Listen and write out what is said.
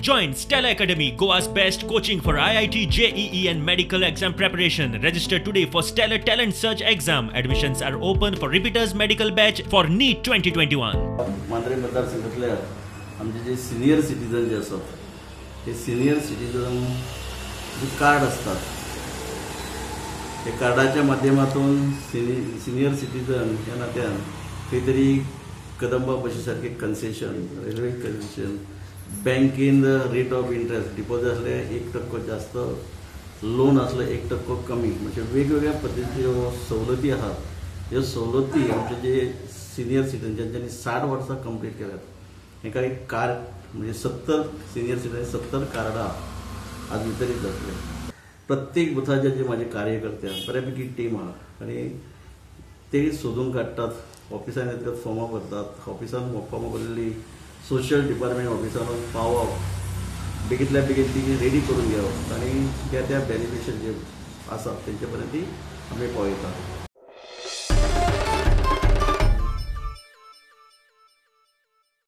Join Stellar Academy, Goa's best coaching for IIT, JEE and medical exam preparation. Register today for Stellar Talent Search exam. Admissions are open for repeaters medical batch for NEET 2021. Mandrem मतदारसंघातल्या आमचे जे senior citizen जे आसात ते senior citizen जे card असतात ते कार्डाच्या माध्यमातून senior citizen ह्या नात्यान खंय तरी कदंबा बशी सारखे कन्सेशन, रेल्वे कन्सेशन, बँकेन रेट ऑफ इंट्रस्ट, डिपॉझिट असले 1% जास्त, लोन असलं 1% कमी, म्हणजे वेगवेगळ्या पद्दतीच्यो सवलती आहात. ह्यो सवलती आमचे जे सिनियर सिटीजन ज्यांच्यानी 60 वर्सां कंप्लीट केल्यात हेका एक कार्ड, म्हणजे 70 सिनियर सिटीजन 70 कार्डां आज वितरीत जातले. प्रत्येक बुथाचे जे माझे कार्यकर्ते आहात बऱ्यापैकी टीम आहा आनी ते सोदून काडटात, ऑफिसान येतात, फॉर्मां भरतात, ऑफिसान फॉर्मां भरलेली सोशल डिपार्टमेंट ऑफिसान पावप, बेगीतल्या बेगीन ती रेडी करून घेवप आनी त्या त्या बेनिफिशियल जे आसात तेंचे पर्यंत ती आमी पावयतात.